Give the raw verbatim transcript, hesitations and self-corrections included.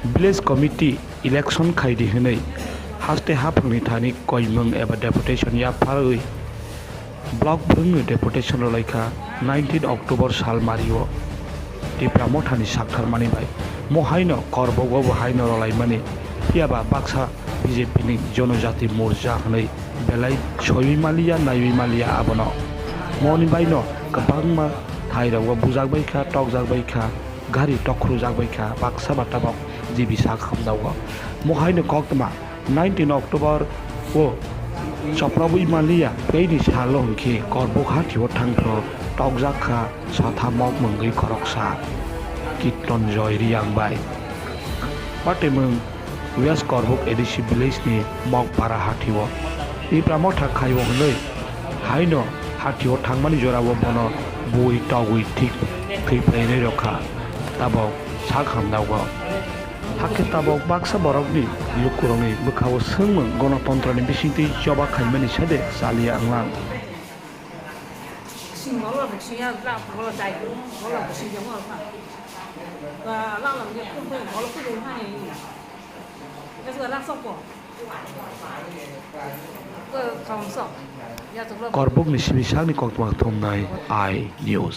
Village Committee election khaidi hwnwi haste haphangni thani koimung eba deputation yapharwi block bwrwngno deputation rwlaikha nineteen October sal mario. Tipra Mothani saktharmani bai mo haino Korbogo bo haino rwlaimani, phiyaba baksa B J P ni Jonojati Morcha hwnwi belai soiwi maliya, naiwi maliya abono. Moni baino kwbangma thairogo bujakbaikha, tokjakbaikha, gari tokhorjakbaikha, baksa ba tabok G B sak hamjago. Mo haino koktwma nineteen October o choprobwi maliya, teini salo hwnkhe Korbuk hathio thangphro tokjak kha sotha mok mungwi khoroksa Kitronjoy Riyang bai. Patimung West Korbuk A D C village ni Mokpara hathio. Tipra Motha khaio hwnwi haino hathio thangmani jorao bono bui togwi thik thwi phainai rokha tabok sak hamjago. Hakhe tabok baksa borokni lukurokni bwkhao swngmung gonotontroni bisingtwi choba khaimani sade chaliya wnglang. Korbukni simi sakni koktwma thumnai I News.